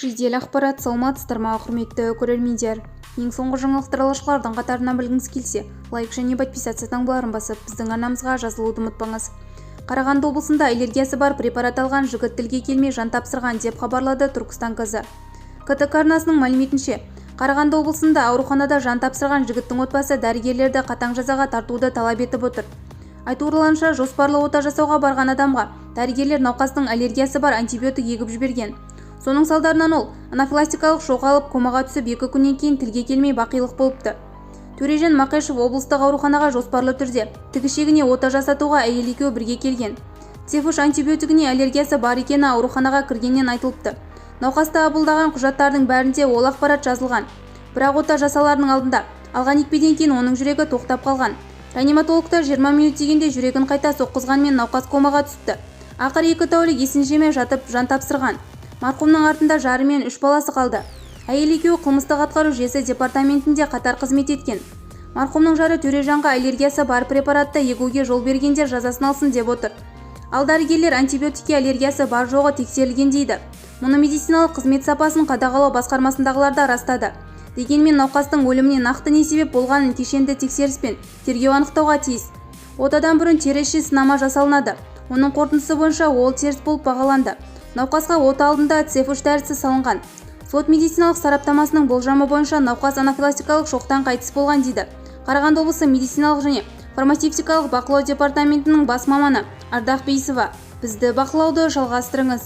Жедел ақпарат. Саламатсыздар ма, құрметті көрермендер! Ең соңғы жаңалықтар алғашқылардың қатарынан білгіңіз келсе, лайк және подписаться таңбаларын басып, біздің арнамызға жазылуды ұмытпаңыз. Қарағанды облысында аллергиясы бар препарат алған жігіт тілге келмей жан тапсырған деп хабарлады Түркістан КЗ. КТК арнасының мәліметінше, Қарағанды облысында ауруханада жан тапсырған жігіттің отбасы дәрігерлерді қатаң жазаға тартуды талап етіп отыр. Айтуларынша, жоспарлы ота жасауға барған адамға дәрігерлер науқастың аллергиясы бар антибиотик егіп жіберген. Соның салдарынан ол анафилактикалық шок алып, комаға түсіп, 2 күннен кейін тілге келмей бақилық болыпты. Төрежан Мақешев облыстық ауруханаға жоспарлы түрде тік ішегіне ота жасатуға әйелі екеуі бірге келген. Цефуш антибиотигіне аллергиясы бар екені ауруханаға кіргеннен айтылыпты. Науқасты қабылдаған құжаттардың бәрінде ол ақпарат жазылған. Бірақ ота жасаларының алдында алған екпеден кейін оның жүрегі тоқтап қалған. Реаниматологтар 20 минут дегенде жүрегін қайта соққызғанмен, науқас комаға түсіпті. Ақыры 2 тәулік есін жимай жатып жан тапсырған. Марқұмның артында жары мен үш баласы қалды. Әйелі екеуі қылмыстық атқару жүйесі департаментінде қатар қызмет еткен. Марқұмның жары Төрежанға аллергиясы бар препаратты егуге жол бергендер жазасын алсын деп отыр. Ал дәрігерлер антибиотикке аллергиясы бар жоғы тексерілген дейді. Мұны медициналық қызмет сапасын қадағалау басқармасындағылар да растады. Дегенмен науқастың өліміне нақты не себеп болғанын кешенді тексеріс пен тергеу анықтауға тиіс. Отадан бұрын тері іші сынама жасалынады. Оның қорытындысы бойынша ол теріс болып бағаланды. Науқасқа ота алдында Цефуш дәрісі салынған. Сот медициналық сараптамасының болжамы бойынша науқас анафилактикалық шоктан қайтыс болған, дейді Қарағанды облысы медициналық және фармацевтикалық бақылау департаментінің бас маманы Ардақ Бейсова. Бізді бақылауды жалғастырыңыз.